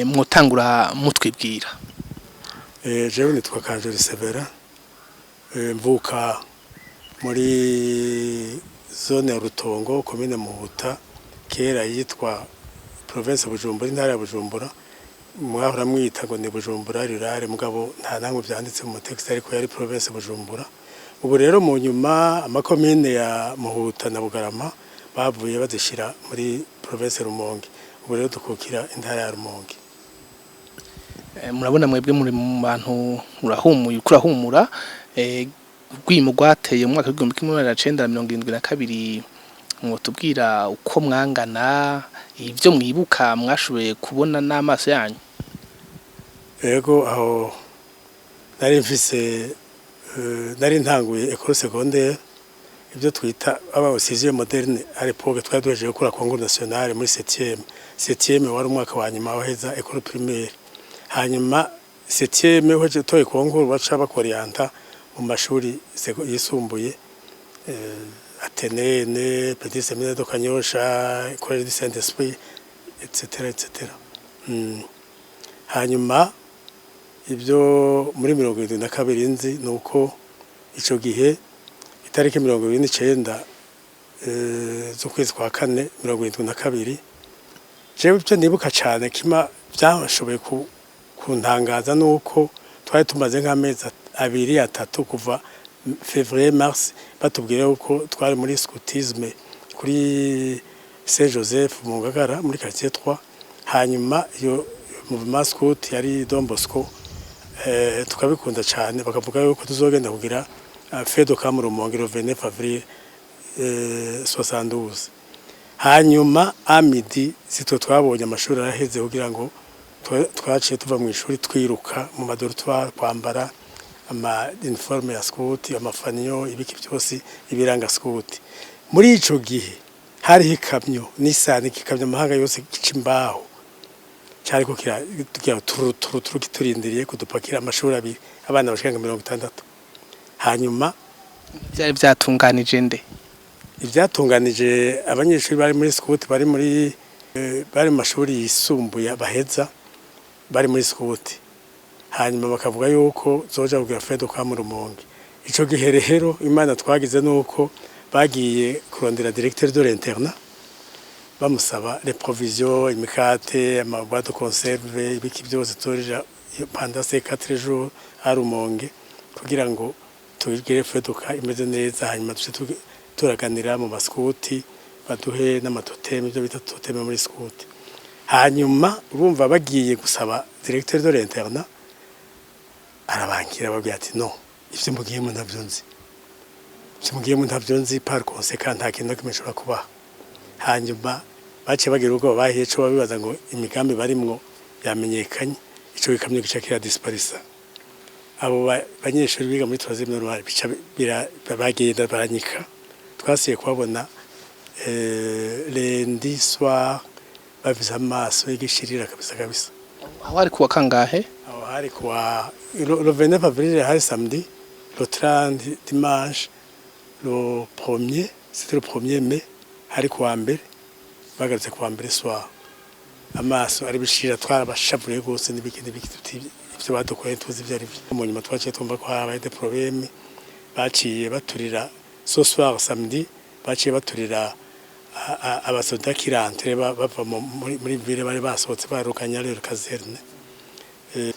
Mwotangura mutwibwira. Jewe nitwa Kanjori Severa, mvuka muri zone ya Rutongo, komine Muhuta, kera yitwa province Bujumbura, intara ya Bujumbura. Mwahora mwita ngo ni Bujumbura rurale, mugabo nta namwe vyanditse mu texte, ariko yari province Bujumbura. Ubu rero mu nyuma amakomine ya Muhuta na Bugarama bavuye bazishira muri province Rumonge. Ubu rero dukukira intara ya Rumonge. Murabona mwebwe muri mu bantu murahumuye, kurahumura rwimo rwateye mu mwaka w'1972. Mwotubwira uko mwangana, ibyo mwibuka mwashoboye kubona n'amaso yanyu? Ego, aho nari mfise nari ntanguye école secondaire, ibyo twita aba sixième moderne. À l'époque twari duhejeje gukora concours national muri 7e. 7e wari umwaka wa nyuma waheza école primaire. Hanyuma 7e uhejeje utoye concours, baca bakorienta mu mashuri yisumbuye, Athénée, Petit Séminaire de Kanyosha, Collège du Saint-Esprit, etc etc. Hanyuma ibyo muri 72 nzi ni uko icyo gihe itariki 29 z'ukwezi kwa kane 72, jewe ibyo nibuka cyane kima byashoboye kuntangaza ni uko twari tumaze nk'amezi 2, 3 kuva février, mars, batubwira yuko twari muri scoutisme kuri Saint Joseph mu Ngagara, muri quartier 3. Hanyuma iyo mouvement scout yari Don Bosco, tukabikunda cyane. Bakavuga yuko tuzogenda kugira feu de camp mu Rumonge le 29 avril 72. Hanyuma à midi sitwe twabonye amashuri araheze, kugira ngo twaciye tuva mu ishuri twiruka mu ma dortoirs kwambara ama uniforme ya scout, amafaniyo, ibiki byose ibiranga scout. Muri ico gihe hariho ikamyo Nissan, ikamyo amahanga yose gica imbaho, cyariko kira turu turu turu kiturindiriye kudupakira amashuri abiri, abana bashika nka 60. Hanyuma Byari byatunganije nde? Ibyatunganije abanyeshuri bari muri scout, bari mu mashuri yisumbuye baheza, bari muri scout. Hanyuma bakavuga yuko zoja kugira feu de camp mu Rumonge. Ico gihe rero Imana twagize nuko bagiye kurondera directeur de l'internat, bamusaba les provisions, imikate, ama boîte de conserve, ibiki byose turija pendant ces 4 jours à Rumonge, kugira ngo tugire feu de camp imeze neza. Hanyuma duce turaganira mu maskuti, baduhe n'ama totem, ibyo bita totem muri scout. Hanyuma urumva bagiye gusaba directeur de l'internat, arabankira, ababwira ati: "No, ivyo mugiyemo ntavyo nzi, ivyo mugiyemo ntavyo nzi, par conséquent nta kintu na kimwe nshobora kubaha." Hanyuma baciye bagira ubwoba, bahiye co babibaza ngo imigambi barimwo yamenyekanye. Ico gikamyo gica kiradisparisa. Abo banyeshuri biga muri troisième normale bica bagenda baranyika. Twasiye kubabona lundi soir, bafise amaso y'igishirira kabisa kabisa. Aho hari kuwa kangahe? Aho hari kuwa le 29 avril, hari samedi, le 30 dimanche, le premier, c'était le 1er mai, hari kuwa mbere. Bagarutse kuwa mbere soir, amaso ari bishira, twarabashavuriye rwose n'ibiki n'ibiki, tuti ivyo badukoreye tuzi ivyo ari byo. Mu nyuma twaciye twumva ko habaye des problèmes, baciye baturira ce soir samedi, baciye baturira abasoda qui rentraient bava muri ville, bari basohotse barukanya rero caserne.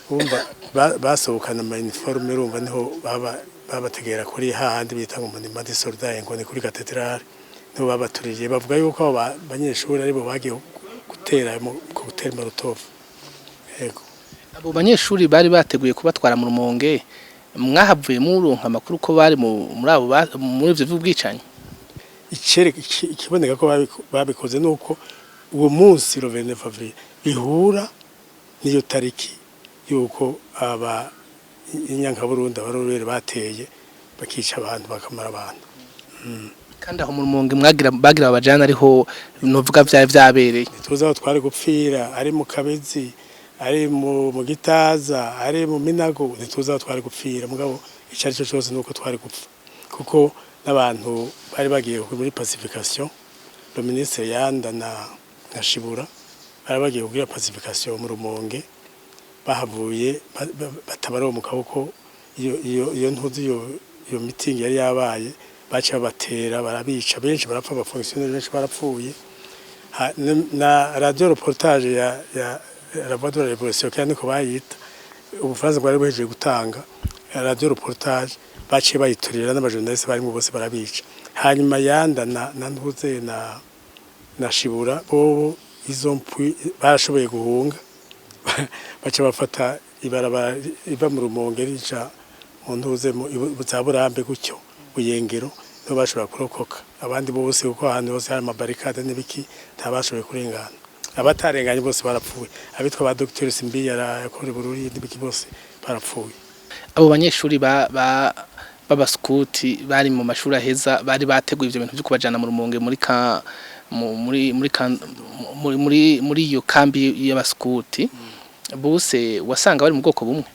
Urumva basohokana ama uniforme, urumva niho baba babategera kuri hahandi bita ngo monument des soldats, ngo ni kuri cathédrale. Nibo babaturiye. Bavuga yuko abo banyeshuri aribo bagiye gutera mu gutera molotov, yego. Abo banyeshuri bari bateguye kubatwara mu Rumonge, mwahavuye muronka amakuru ko bari muri abo muri ivyo vy'ubwicanyi? Ikiboneka ko babikoze nuko uwo munsi le 29 avril bihura n'iyo tariki yuko aba inyankaburundi, abarorere bateye, bakica abantu, bakamara abantu. Kandi aho mu Rumonge mwagira bagira babajana ariho novuga vyari vyabereye. Ntituzi aho twari gupfira, ari mu Kabezi, ari mu Gitaza, ari mu Minago, ntituzi aho twari gupfira. Mugabo icyo ari cyo cyose nuko twari gupfa, kuko n'abantu bari bagiye muri pacification, le ministre Yanda na Shibura bari bagiye kugira pacification mu Rumonge, bahavuye batabaromuka, kuko iyo ntuzi iyo meeting yari yabaye, baca babatera, barabica, benshi barapfa, aba fonctionnaires benshi barapfuye. Na radio reportage ya La Voix de la Révolution, kandi niko bayita, Ubufaransa bwari buhejeje gutanga radio reportage, baciye bayiturira n'aba journalistes barimo bose, barabica. Hanyuma Yanda na ntuze na Shibura bobo izo mpwi barashoboye guhunga, baca bafata ibarabara iva mu Rumonge rija mu ntuze mu za Burambe gutyo, Buyengero, nibo bashobora kurokoka. Abandi bose, kuko ahantu hose hari ama barricades n'ibiki, ntabashoboye kurengana. Abatarenganye bose barapfuye, abitwa ba Dr Simbi yakora Bururi n'ibiki, bose barapfuye. Abo banyeshuri ba ba b'abaskuti bari mu mashuri aheza bari bateguye ivyo bintu vyo kubajana mu Rumonge muri ka mu- muri muri kan- muri muri muri iyo kambi y'abaskuti, bose wasanga bari mu bwoko bumwe?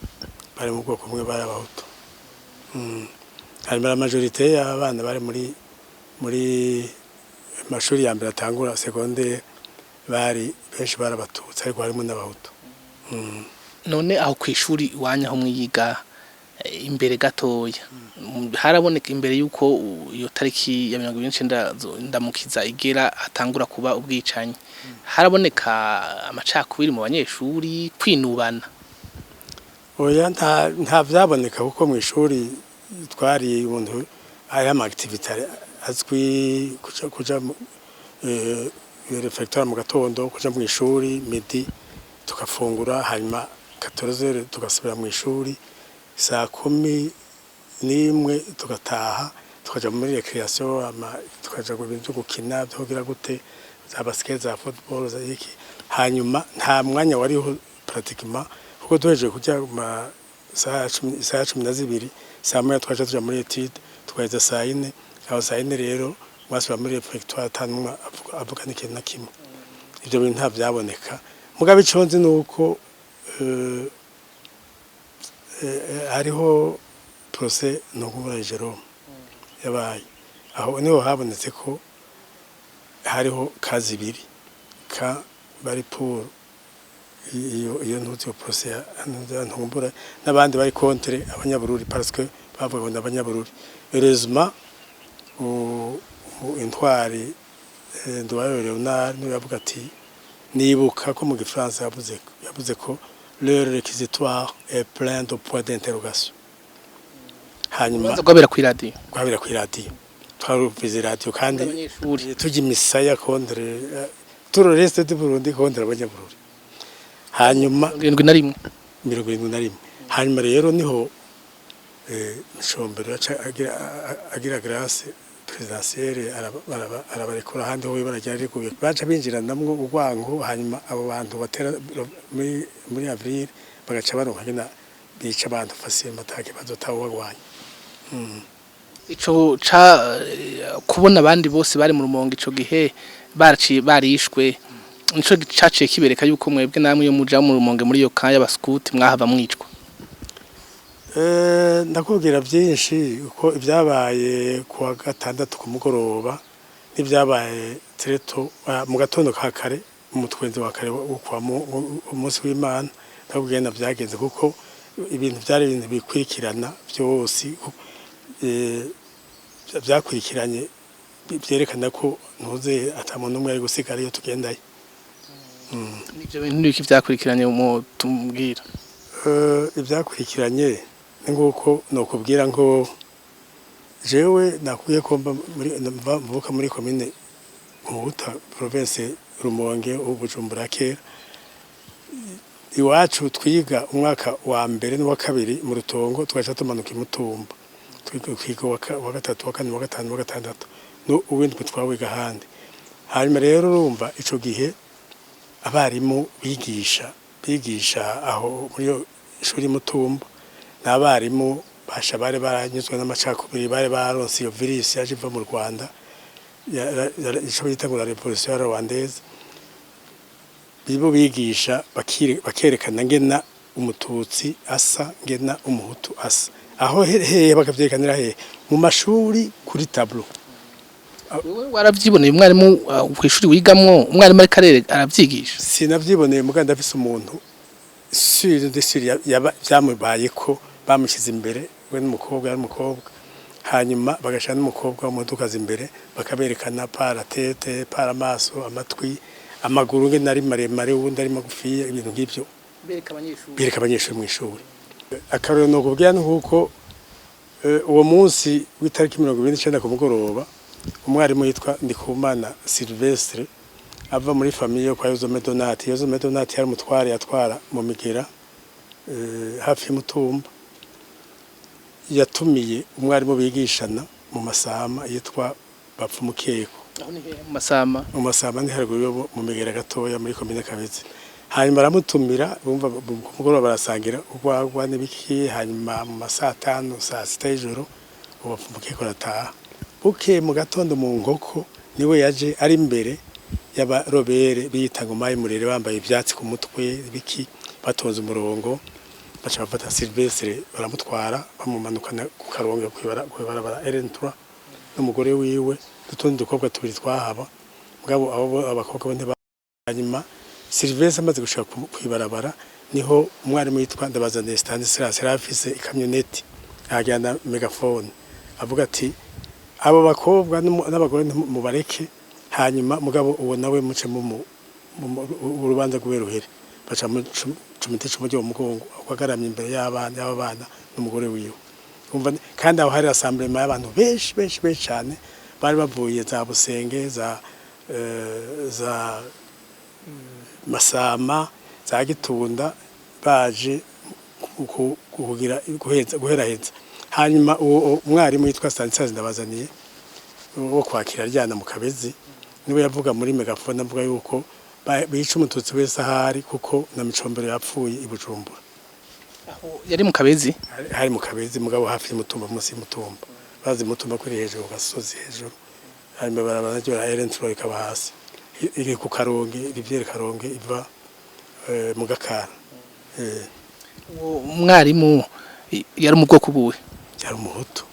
Bari mu bwoko bumwe, bari Abahutu. Hanyuma la majorité y'abana bari muri mashuri ya mbere atangura secondaire, bari benshi bari Abatutsi, ariko harimo n'Abahutu. None aho kw'ishuri iwanyu aho mwiga, imbere gatoya, haraboneka imbere yuko iyo tariki ya 29 Ndamukiza igera hatangura kuba ubwicanyi, haraboneka amacakubiri mu banyeshuri, kwinubana? Oya, nta vyaboneka, kuko mu ishuri twari umuntu ari ama activités azwi: kuja réfectoire mu gatondo, kuja mu ishuri midi tugafungura, hanyuma 14 tugasubira mu ishuri, saa 11 tugataha, tukaja muri récréation, tukaja mu bintu vyo gukina, vyo kugira gute, za basket, za football, za iki. Hanyuma nta mwanya wariho pratiquement, kuko duhejeje kurya ma saha 12, saa 1 twaca tuja muri étude, tugaheza saa 4. Aho saa 4 rero mwasubira muri réfectoire, ata n'umwe avuga n'ikintu na kimwe. Ivyo bintu nta vyaboneka. Mugabo ico nzi nuko hariho procès Ntunkubura Jerome yabaye, aho niho habonetse ko hariho cas zibiri ka bari pour iyo ntuzi iyo procès ya Ntumbura, n'abandi bari contre Abanyabururi, parce que bavuga ngo n'Abanyabururi. Heureusement, intwari Nduwayo Leonard niwe yavuga ati, nibuka ko mu gifaransa yavuze ko leur réquisitoire est plein de points d'interrogation. Hanyuma Urubanza rwabera kw'iradiyo? Rwabera kw'iradiyo, twarumvize iradiyo kandi Abanyeshuri. Tujya imisaya contre tout le reste du Burundi, contre Abanyabururi. Hanyuma 71? 71. Hanyuma rero niho Micombero aca agira grâce présidentielle, arabarekura. Ahandi ho ibara ryari riguye, baca binjiranamwo urwango. Hanyuma abo bantu batera muri avril bagaca baronka nyina bica abantu facilement, ata kibazo, atawubagwanya. Ico ca kubona abandi bose bari mu Rumonge ico gihe baraciye barishwe, nico caciye kibereka yuko mwebwe namwe iyo muja mu Rumonge muri iyo kanya y'abaskuti mwahava mwicwa? Ndakubwira byinshi, uko ibyabaye kuwa gatandatu ku mugoroba n'ibyabaye très tôt mu gatondo ka kare, mu mutwenzi wa kare wo kuwa umunsi w'Imana, ndakubwira na byagenze, kuko ibintu byari ibintu bikurikirana byose, byakurikiranye byerekana ko ntuze ata muntu umwe ari gusigara iyo tugendayo. Ivyo bintu nibiki vyakurikiranye mu tumbwira? Ibyakurikiranye ni nguko nokubwira ngo Jewe nakubwiye ko mba muri mvuka muri komine Muhuta, province Rumonge, ubu Bujumbura kera. Iwacu twiga umwaka wa mbere n'uwa kabiri mu Rutongo, tugaca tumanuka imutumba twiga uwa gatatu, wa kane, wa gatanu, wa gatandatu, uwindwi twawiga ahandi. Hanyuma rero urumva ico gihe abarimu bigisha aho muri iyo shuri Mutumba n'abarimu basha bari baranyuzwe n'amacakubiri, bari baronse iyo virus yaje iva mu Rwanda, ico bita ngo la révolution rwandaise. Bibo bigisha bakerekana ngena umututsi asa, ngena umuhutu asa, aho hehe bakavyerekanira hehe mu mashuri kuri tableau. Wewe waravyiboneye umwarimu kw'ishuri wigamwo, umwarimu ariko aravyigisha? Sinavyiboneye, muga ndafise umuntu sûr de sûr vyamubayeko. Bamushyize imbere we n'umukobwa, yari umukobwa, hanyuma bagashira n'umukobwa w'umudukazi imbere, bakaberekana par la tête, par amaso, amatwi, amaguru, ngene ari maremare, uwundi ari magufiya, ibintu nk'ivyo. Bereka abanyeshuri? Bereka abanyeshuri mw'ishuri. Akarorero nokubwira ni kuko uwo munsi w'itariki 29 ku mugoroba, umwarimu yitwa Ndikumana Sylvestre ava muri famille yo kwa Yozome Donati. Yozome Donati yari umutware, yatwara mu Migera, hafi y'Umutumba. Yatumiye umwarimu bigishana mu Masama yitwa Bapfumukeko. Aho ni hehe mu Masama? Mu Masama ni haruguru yo mu Migera gatoya, muri komine Kabezi. Hanyuma aramutumira, bumva ku mugoroba barasangira urwagwa n'ibiki. Hanyuma mu masaa 5, saa 6 y'ijoro, uwo Bapfumukeko arataha. Bukeye mu gatondo mu nkoko niwe yaje ari imbere y'abarobere biyita ngo mayi murere, bambaye ivyatsi ku mutwe biki, batonze umurongo, baca bafata Sylvestre baramutwara, bamumanukana ku Karonge kw'ibarabara RN3 n'umugore wiwe n'utundi dukobwa tubiri twahaba. Mugabo abo abakobwa bo ntiba. Hanyuma Sylvestre amaze gushika kw'ibarabara, niho umwarimu yitwa Ndabazaniye Stanislas yari afise ikamyoneti, ahajyana mégaphone, avuga ati: "Abo bakobwa n'abagore mubareke, hanyuma mugabo uwo nawe muce mu urubanza rwiwe ruhere." Baca cumita icumu ryo mu mugongo agaramye imbere y'abana, y'aba bana n'umugore wiwe. Umva kandi aho hari rassemblement y'abantu benshi benshi benshi cyane, bari bavuye za Busenge, za Masama, za Gitunda, baje kugira guheraheza. Hanyuma uwo mwarimu yitwa Stanislas Ndabazaniye wo kwakira aryana mu Kabezi niwe yavuga muri mégaphone, avuga yuko bica umututsi wese ahari, kuko na Micombero yapfuye i Bujumbura. Aho yari mu Kabezi? Hari mu Kabezi, mugabo hafi y'Umutumba, munsi y'Umutumba. Bazi Mutumba kuri hejuru ku gasozi hejuru, hanyuma barabara ryo la RN3 ikaba hasi, iri ku Karonge, rivière Karonge iva mu Gakara. Uwo mwarimu yari mu bwoko buwe? Yari umuhutu,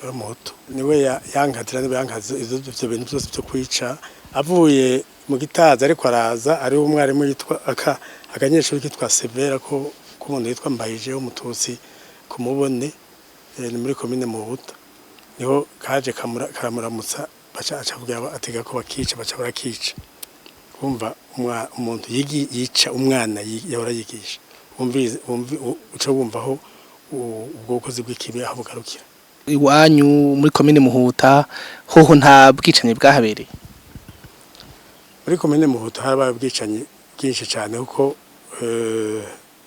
yari umuhutu. Niwe yankatira, niwe yankaza ivyo bintu byose byo kwica. Avuye mu Gitaza ariko araza, ari umwarimu yitwa aka akanyeshuri kitwa Severa, ko umuntu yitwa Mbayije w'umututsi kumubone, ni muri komine Muhuta, niho kaje karamuramutsa, baca aca avuga atega ko bakica, baca barakica. Kumva umuntu yica umwana yahora yigisha, wumvize uca wumva aho ubwo bukozi bw'ikibi aho bugarukira. Iwanyu muri komine Muhuta hoho nta bwicanyi bwahabereye? Muri komine Muhuta harabaye ubwicanyi bwinshi cyane, kuko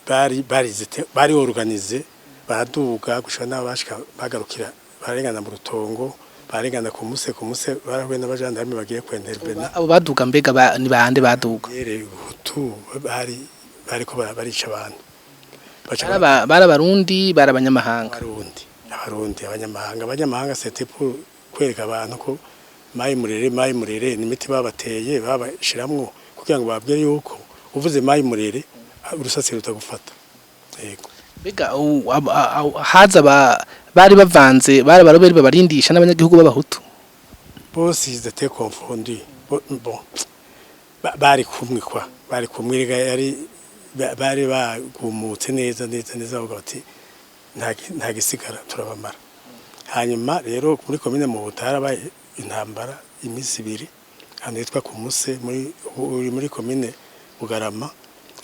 bari barizite, bari organisé, baraduga gushika n'aho bashika bagarukira, barengana mu Rutongo, barengana ku Muse. Ku Muse barahuye n'abajandarume bagiye kwentervena. Abo baduga mbega ni bande baduga? Yere Hutu bari bariko barica abantu, baca Bari abarundi, bari abanyamahanga? Abarundi, abarundi, abanyamahanga c'était pour kwereka abantu ko mayi murere, mayi murere ni imiti babateye, babashiramwo kugira ngo babwire yuko uvuze mayi murere urusatsi rutagufata, yego. Mbega haza bari bavanze, bari abaroberi babarindisha n'abanyagihugu b'abahutu? Bose, ils étaient confondus. Bon, bari kumwe kwa bari kumwe rega, yari bari bagumutse neza neza neza, bavuga bati nta gisigara, turabamara. Hanyuma rero muri komine Muhuta harabaye intambara iminsi 2, ahantu hitwa ku Muse, muri uri muri komine Bugarama,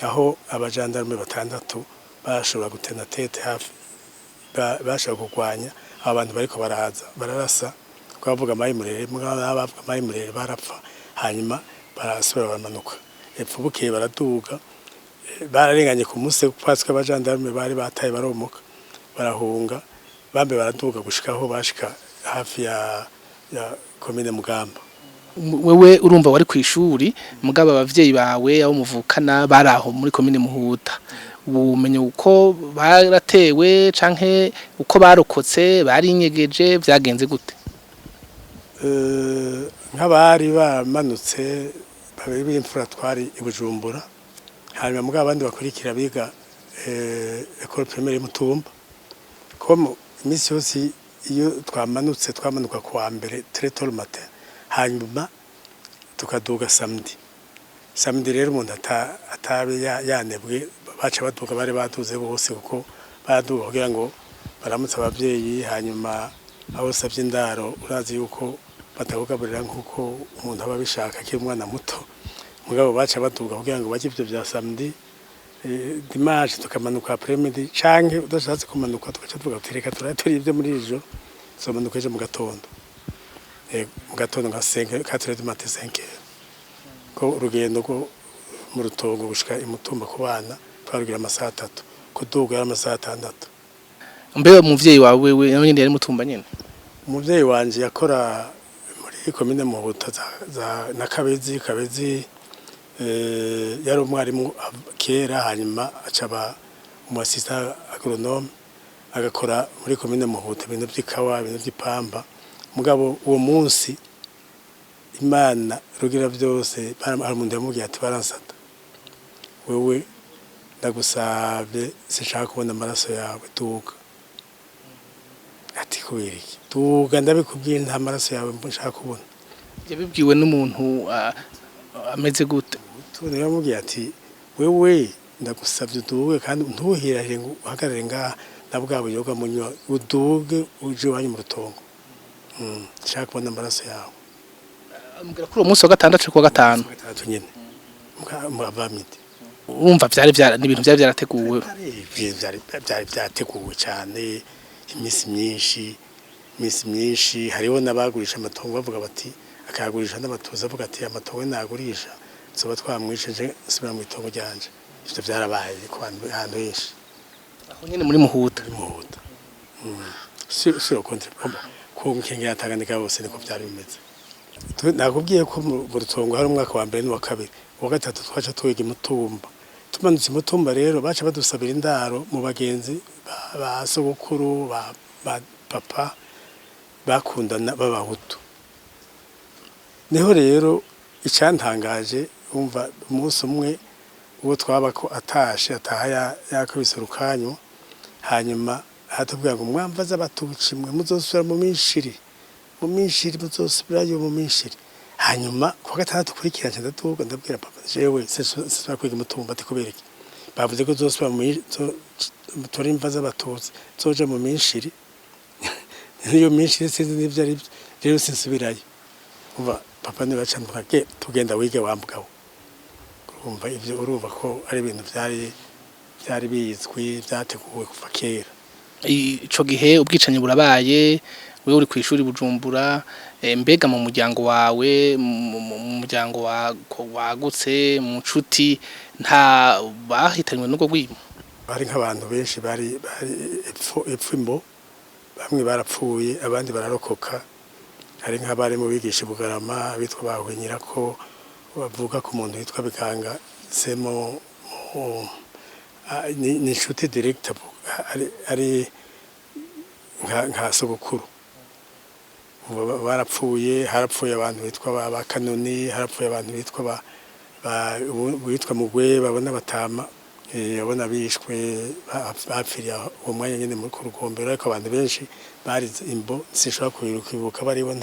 aho abajandarume batandatu bashobora gutena tête hafi bashobora kurwanya. Abantu bariko baraza bararasa, twavuga Mayi Murere, bavuga Mayi Murere barapfa. Hanyuma barasubira baramanuka epfo, bukeye baraduga, bararenganye ku muse kwaswe abajandarume bari bataye, baromoka barahunga, bambe baraduga gushikaho bashika hafi ya komine Mugamba. Wewe urumva wari kwishuri, mugabo abavyeyi bawe abo muvukana bari aho muri komine Muhuta, ubumenye uko baratewe canke uko barokotse, barinyegeje, vyagenze gute? Nk'abari bamanutse babiri b'imfura twari i Bujumbura, hanyuma mugabo abandi bakurikira biga école primaire y'Umutumba. Ko iminsi yose iyo twamanutse, twamanuka kuwa mbere très tôt le matin, hanyuma tukaduga samedi. Samedi rero umuntu atabe yanebwe, baca baduga, bari baduze bose, kuko baraduga kugira ngo baramutse abavyeyi. Hanyuma abo usavye indaro, urazi yuko batakugaburira nk'uko umuntu aba abishaka akiri umwana muto. Mugabo baca baduga kugira ngo barye ivyo vya samedi. Dimanche tukamanuka après-midi, canke udashatse kumanuka tugaca tuvuga tuti reka turabe turi ivyo muri iri joro, tuzomanuka ejo mu gatondo. Mu gatondo nka 5, 4 heures du matin, 5 heures, ko urugendo rwo mu Rutongo gushika imutumba ku bana twarugira amasaha 3, kuduga yari amasaha 6. Mbe umuvyeyi wawe wewe nawe nyene yari Mutumba nyene? Umuvyeyi wanje yakora muri komine Muhuta za na Kabezi. Kabezi yari umwarimu kera, hanyuma acaba umu assistant agronome, agakora muri komine Muhuta ibintu vy'ikawa, ibintu vy'ipamba. Mugabo uwo munsi Imana rugira byose, hari umuntu yamubwiye ati: "Baransata, wewe ndagusavye, sinshaka kubona amaraso yawe, duga." Ati: "Kubera iki?" "Duga, ndabikubwiye, nta maraso yawe nshaka kubona." Yabibwiwe n'umuntu ameze gute? Tune yamubwiye ati: "Wewe ndagusavye uduge, kandi ntuhirahire ngo uhagarare ngaha na bwa buyoga munywa, uduge uje iwanyu mu Rutongo. Nshaka kubona amaraso yawe." Ambwira kuri uwo munsi wa gatandatu, kuwa gatanu? Gatandatu nyene mu avant-midi. Urumva vyari vyara ni ibintu vyari vyarateguwe. Byari byateguwe cyane iminsi myinshi, iminsi myinshi. Hariho n'abagurisha amatongo, bavuga bati akayagurisha n'Abatutsi, avuga ati: "Amatongo nagurisha tuba twamwishe, nje nsubira mu itongo ryanje." Ivyo byarabaye ku bantu ahantu henshi. Aho nyene muri Muhuta? Muri Muhuta. Sur le contre ku nkengera ya Tanganyika hose niko byari bimeze. Nakubwiye ko mu Rutongo hari umwaka wa mbere n'uwa kabiri, uwa gatatu twaca twiga imutumba. Tumanutse imutumba rero, baca badusabira indaro mu bagenzi ba sogokuru ba papa bakundana b'Abahutu. Niho rero icyantangaje, umva, umunsi umwe uwo twaba ko atashe, ataha yakubise urukanyu, hanyuma aratubwira ngo: "Mwamva z'Abatutsi mwe, muzosubira mu minshiri, mu minshiri, muzosubirayo mu minshiri." Hanyuma kuwa gatandatu kurikira nca ndaduga, ndabwira papa: "Jewe sinsubira kwiga imutumba." Ati: "Kubera iki?" "Bavuze ko zosubira mu tora imva z'Abatutsi, zoja mu minshiri, niyo minshiri sinzi n'ivyo ari byo, rero sinsubirayo." Umva, papa niwe aca ge tugenda wige wa mugabo. Urumva ivyo, urumva ko ari ibintu vyari bizwi, vyateguwe kuva kera. Ico gihe ubwicanyi burabaye, wewe uri kw'ishuri Bujumbura. Mbega mu muryango wawe, mu muryango wagutse, mu nshuti, nta bahitanywe n'ubwo rwimo? Hari nk'abantu benshi bari epfo imbo, bamwe barapfuye, abandi bararokoka. Hari nk'abari mu bigisha i Bugarama bitwa Bahwenyirako, bavuga ku muntu witwa Biganga Semo, ni inshuti directe, ari nka sogokuru. Ubu barapfuye. Harapfuye abantu bitwa ba Kanoni, harapfuye abantu bitwa ba witwa Mugwe, babona batama, babona bishwe, bapfiriye uwo mwanya nyene muri ku rugombero. Ariko abantu benshi barize imbo, sinshobora kwibuka baribo,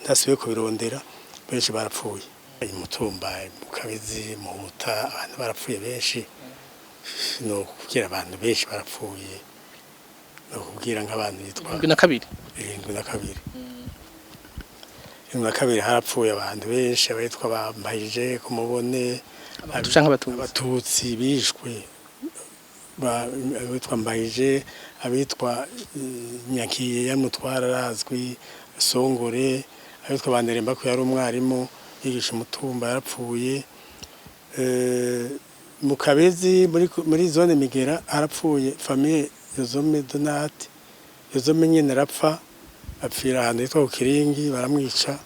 ntasubiye kubirondera. Benshi barapfuye imutumba, mu Kabezi, Muhuta, abantu barapfuye benshi. No kubwira, abantu benshi barapfuye, no kubwira nk'abantu bitwa 72? 72. 72 harapfuye abantu benshi, abitwa Bambayije ku Mubone. Abahutu canke Abatutsi? Abatutsi bishwe. Abitwa Mbayije, abitwa Nyakiye yamutwara arazwi, Songore, abitwa Banderemba ko yari umwarimu yigisha umutumba yarapfuye. Mu Kabezi muri zone Migera harapfuye famille Yozome Donate. Yozome nyene arapfa, apfira ahantu hitwa ku Kiringi, baramwica.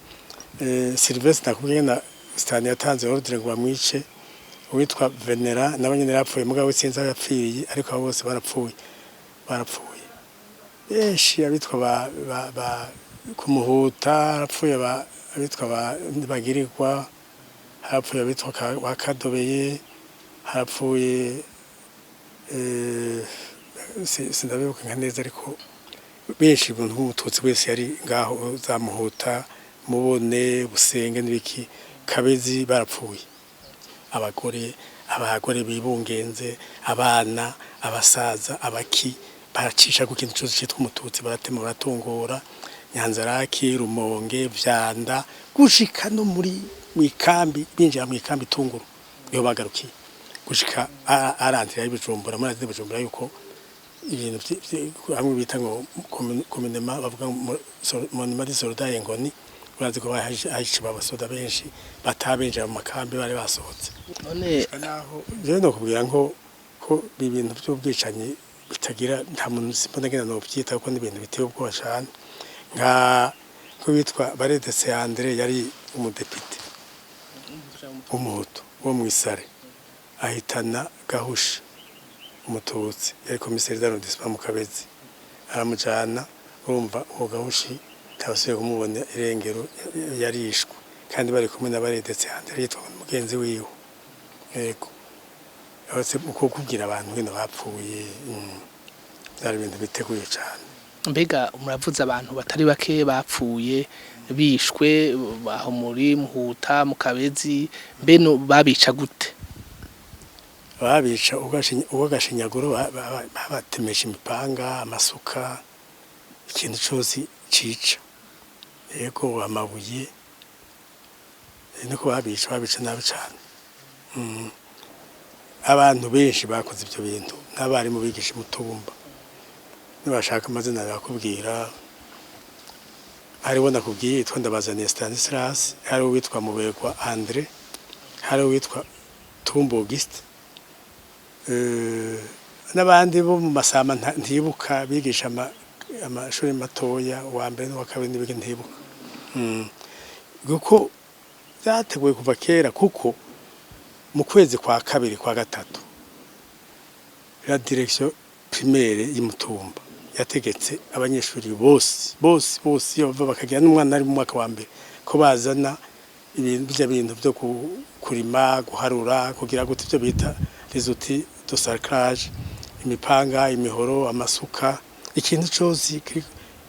Sylvestre nakubwiye na Stani yatanze ordre ngo bamwice. Uwitwa Venera nawe nyene yarapfuye, mugabo sinzi aho yapfiriye, ariko abo bose barapfuye, barapfuye benshi. Abitwa ba kumuhuta harapfuye abitwa ba Bagirirwa, harapfuye abitwa ba Kadobeye, harapfuye sindabibuka nka neza, ariko benshi. Umuntu w'umututsi wese yari ngaho za Muhuta, Mubone, Busenge n'ibiki, Kabezi, barapfuye. Abagore bibungenze, abana, abasaza, abaki, baracisha ku kintu cyose cyitwa umututsi, baratema, baratungura. Nyanzaraki, Rumonge, Vyanda, gushika no muri mwikambi, binjira mu ikambi Tunguru niho bagarukiye, gushika arantira y'Ibujumbura. Murazi Bujumbura yuko ibintu hamwe bita ngo communément bavuga ngo monument des soldats inconnus, urazi ko bahishe abasoda benshi batabenjira mu makambi, bari basohotse. None Naho jewe nokubwira nko ko ibintu by'ubwicanyi bitagira, nta muntu simbona ngena novyita, kuko ni ibintu biteye ubwoba cane. Nka nk'uwitwa Baredese Andre yari umudepite w'umuhutu wo mw'Isare, ahitana Gahusha umututsi yari commissaire d'arrondissement mu Kabezi, aramujana. Urumva uwo Gahushi ntawasubiye kumubona irengero, yarishwe kandi bari kumwe na Baredetse Andre yitwa mugenzi wiwe. Yego, uretse uko kubwira abantu ngene bapfuye, byari ibintu biteguye cane. Mbega muravuze abantu batari bake bapfuye bishwe aho muri Muhuta, mu Kabezi, mbe no babica gute? Babica urw'agashinyaguro, babatemesha imipanga, amasuka, ikintu cose cica, yego, amabuye. Niko babica, babica nabi cane. Abantu benshi bakoze ivyo bintu n'abarimu bigisha imutumba, nibashaka amazina bakubwira. Hariho nakubwiye yitwa Ndabazaniye Stanislas, hariho uwitwa Muberwa Andre, hariho uwitwa Tumbo Auguste, n'abandi bo mu masama ntibuka, bigisha amashuri matoya, uwa mbere n'uwa kabiri n'ibiki, ntibuka. Kuko byateguwe kuva kera, kuko mu kwezi kwa kabiri, kwa gatatu, la direction primaire y'Imutumba yategetse abanyeshuri bose bose bose, iyo bava bakagira n'umwana ari mu mwaka wa mbere, ko bazana ibintu bya bintu byo kurima, guharura, kugira gute, ibyo bita les outils de sarclage, imipanga, imihoro, amasuka, ikintu cyose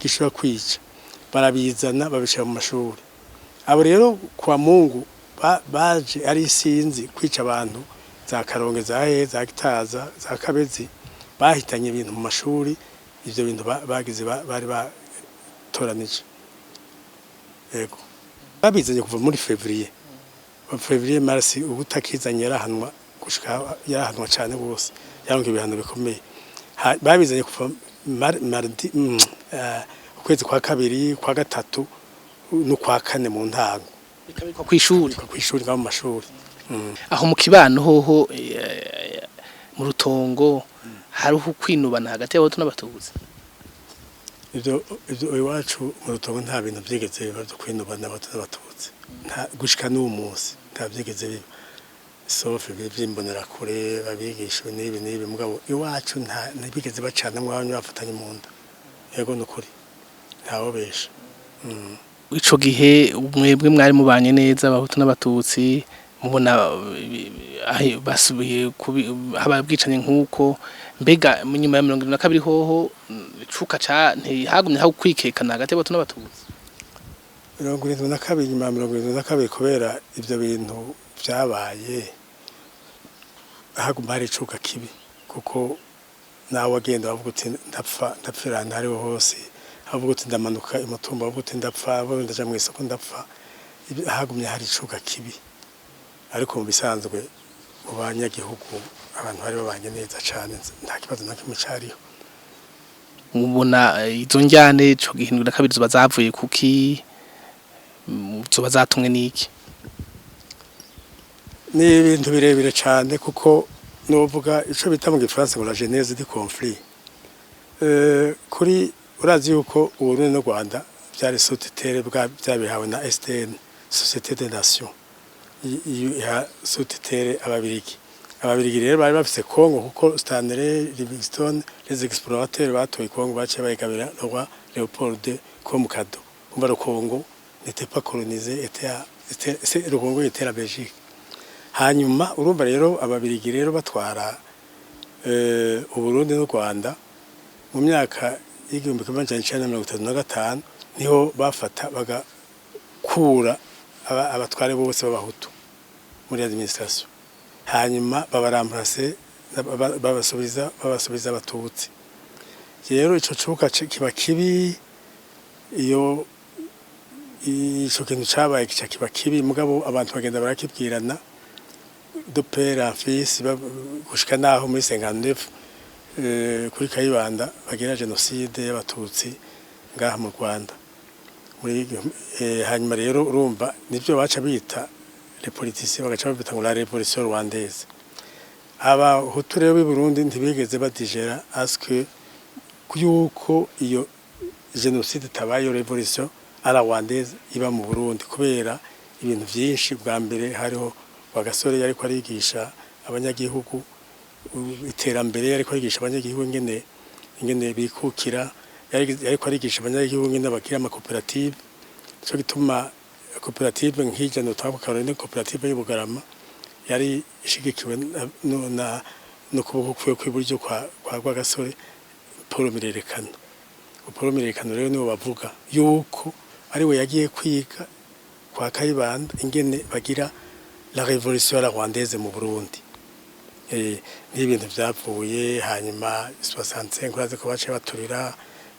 gishobora kwica, barabizana babishira mu mashuri. Abo rero kwa Mungu baje ari isinzi kwica abantu za Karonge, za he, za Gitaza, za Kabezi, bahitanye ibintu mu mashuri. Ivyo bintu bagize bari batoranije, yego, babizanye kuva muri février, février, mars. Ubutakizanye yarahanwa, gushika yarahanwa cyane gose, yaronka ibihano bikomeye. Babizanye kuva mardi, ukwezi kwa kabiri, kwa gatatu n'ukwa kane mu ntango. Bikabikwa kw'ishuri? Kw'ishuri, ngaho mu mashuri. Aho mu kibano hoho, mu Rutongo, hariho kwinubana hagati y'abahutu n'abatutsi? Ivyo iwacu mu Rutongo nta bintu vyigeze biba vyo kwinubana abahutu n'abatutsi, nta gushika n'uwo munsi nta vyigeze biba, sauf ibi vy'imbonerakure babigisha ibi n'ibi n'ibi. Mugabo iwacu nta ntibigeze bacanamwo, bamwe bafatanye mu nda. Yego, nukuri ntawobesha. Ico gihe mwebwe mwari mubanye neza abahutu n'abatutsi, mubona basubiye habaye ubwicanyi nk'uko, mbega mu nyuma ya 72 hoho, icuka ca ntihagumye aho kwikekana hagati y'abahutu n'abatutsi? 72, nyuma ya 72, kubera ivyo bintu vyabaye, haguma hari icuka kibi, kuko nawe wagenda wavuga uti ndapfa, ndapfira ahantu hariho hose, avuga uti ndamanuka imutumba, avuga uti ndapfa, avuga ndaja mw'isoko ndapfa. Hagumye hari icuka kibi, ariko mu bisanzwe mu banyagihugu Abantu bari babanye neza cane, nta kibazo na kimwe cariho. Mubona izo njyane ico gihe 72 zoba zavuye kuki? Zoba zatumwe n'iki? Ni ibintu birebire cane, kuko novuga ico bita mu gifaransa ngo la genèse du conflit. Kuri urazi yuko Uburundi n'u Rwanda vyari sous tutelle bwa vyabihawe na SDN, Société des Nations, iha sous tutelle ababirigi. Ababirigi rero bari bafise Congo, kuko Stanley Livingstone, les explorateurs batoye Congo, baciye bayigabira le roi Léopold II comme cadeau. Umva, le Congo n'était pas colonisé, le Congo était la Belgique. Hanyuma urumva rero ababirigi rero batwara Uburundi n'u Rwanda mu myaka y'1935, niho bafata bagakura abatware bose b'abahutu muri administration, hanyuma babaramplase, babasubiza abatutsi. Rero ico cuka kiba kibi. Iyo ico kintu cabaye kica kiba kibi, mugabo abantu bagenda barakibwirana de père en fils, gushika naho muri 59 kuri Kayibanda bagira génocide y'abatutsi ngaha mu Rwanda muri hanyuma rero urumva nivyo baca bita, les politiciens bagaca babita ngo la révolution rwandaise. Abahutu rero b'i Burundi ntibigeze badigera à ce que yuko iyo génocide itabaye, iyo révolution à la rwandaise iba mu Burundi, kubera ibintu vyinshi. Bwa mbere hariho Rwagasore yariko arigisha abanyagihugu iterambere, yariko arigisha abanyagihugu ingene bikukira, yariko arigisha abanyagihugu ingene bagira amakoperative. Nico gituma koperative nk'irya notanga akarorero ni koperative y'Ubugarama, yari ishigikiwe n'ukuboko kwiwe kw'iburyo kwa Rwagasore, Paul Mirerekano. Paul Mirerekano rero niwe bavuga yuko ariwe yagiye kwiga kwa Kayibanda ingene bagira la révolution à la rwandaise mu Burundi. N'ibintu vyavuye hanyuma 65, urazi ko baciye baturira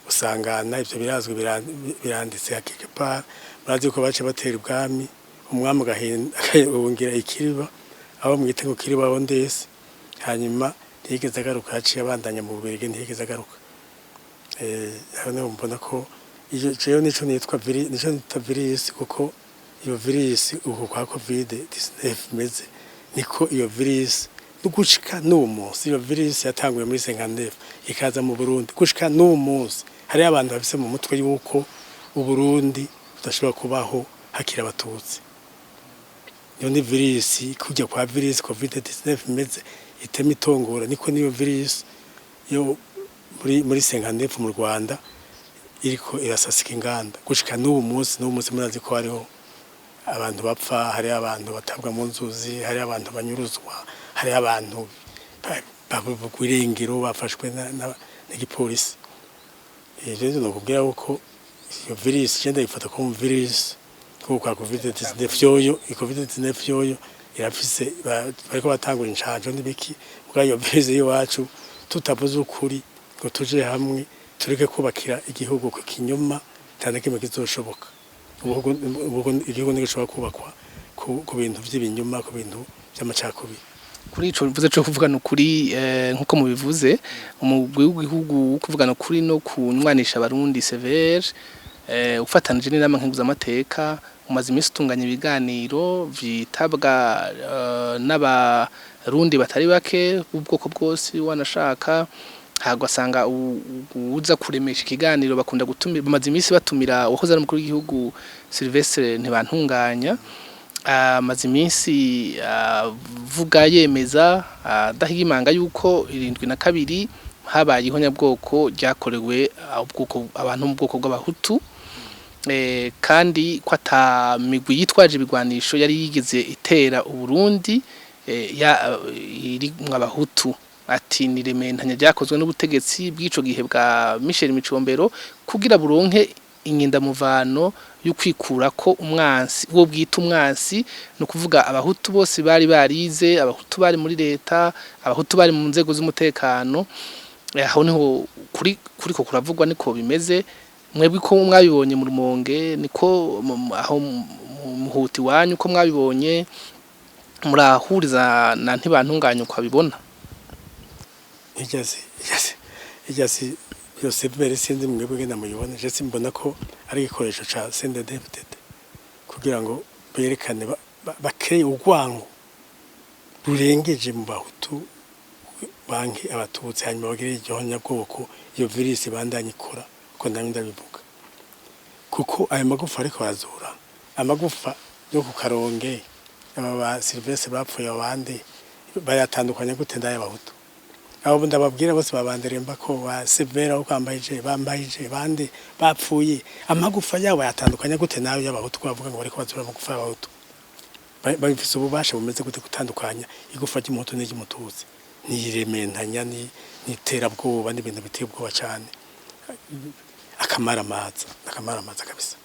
usangana, ivyo birazwi, biranditse quelque part. Murazi ko baciye batera ubwami, umwami agahungira ikiriba, aho mwite ngo kiriba aho ndese. Hanyuma ntiyigeze agaruka, yaciye abandanya mu Bubirigi, ntiyigeze agaruka. Aho niho mbona ko iyo jewe nico nita virus, kuko iyo virus uko kwa COVID 19 imeze niko iyo virus gushika n'uwo munsi. Iyo virus yatanguye muri 59 ikaza mu Burundi, gushika n'uwo munsi hariyo abantu bafise mu mutwe yuko Uburundi budashobora kubaho hakiri abatutsi. Iyo ni virus, kujya kwa virus COVID 19 imeze, itema itongora, niko niyo virus yo muri 59 mu Rwanda iriko irasasika inganda gushika n'uwo munsi. N'uwo munsi murazi ko hariho abantu bapfa, hariho abantu batabwa mu nzuzi, hariho abantu banyuruzwa, hariho abantu babugwa irengero, bafashwe n'igipolisi. Rero nokubwira yuko iyo virus je ndayifata ko mu virus kuko kwa COVID 19 yoyo, COVID 19 yoyo irafise bariko batangura incanco n'ibiki, mugabo iyo virus y'iwacu, tutavuze ukuri ngo tuje hamwe tureke kubakira igihugu ku kinyoma, nta na kimwe kizoshoboka. Igihugu ntigishobora kubakwa ku bintu vy'ibinyoma, ku bintu vy'amacakubiri. Kuri ico bivuze cyo kuvugana ukuri, nkuko mubivuze, umugwi w'igihugu wo kuvugana ukuri no kunywanisha abarundi, CVR, ufatanije n'inama nkenguzamateka, umaze iminsi utunganya ibiganiro vyitabwa n'abarundi batari bake b'ubwoko bwose. Wanashaka hagasanga uza kuremesha ikiganiro bakunda gutumira, bamaze iminsi batumira uwahoze ari umukuru w'igihugu Sylvestre Ntibantunganya. Amaze iminsi avuga, yemeza adahiga imanga yuko 72 habaye ihonyabwoko ryakorewe ubwoko, abantu mu bwoko bw'abahutu, kandi ko ata migwi yitwaje ibigwanisho yari yigeze itera Uburundi iri mu abahutu. Ati ni rementanya ryakozwe n'ubutegetsi bw'ico gihe bwa Michel Micombero kugira buronke inyendamuvano yo kwikura ko umwansi, uwo bwita umwansi, no kuvuga abahutu bose bari barize, abahutu bari muri leta, abahutu bari mu nzego z'umutekano. Aho niho kuri kuriko kuravugwa, niko bimeze. Mwebwe ko mwabibonye mu Rumonge, niko aho muhuti wanyu ko mwabibonye, murahuriza na Ntibantunganya uko abibona? Irya si iyo CVR, sinzi mwebwe ngenda muyibona, je simbona ko ari igikoresho ca CNDD-FDD kugira ngo berekane bakreye urwango rurengeje mu Bahutu banki Abatutsi, hanyuma bagire igihonyabwoko. Iyo virus bandanye ikora ko ndamye ndabivuga, kuko ayo magufa ariko barazura amagufa yo ku Karonge, aba ba Sylvestre bapfuye, abandi bayatandukanya gute ndaya Bahutu? Abo ndababwira bose babanderemba ko ba Severa aho kwambaye bambaye bande bapfuye, amagufa yabo bayatandukanya gute nayo y'Abahutu? Ko bavuga ngo bariko bazura amagufa y'Abahutu, babifise ububasha bumeze gute gutandukanya igufa ry'Umuhutu n'iry'Umututsi? Niyirementanya ni niterabwoba n'ibintu biteye ubwoba cyane, akamaramaza, akamaramaza kabisa.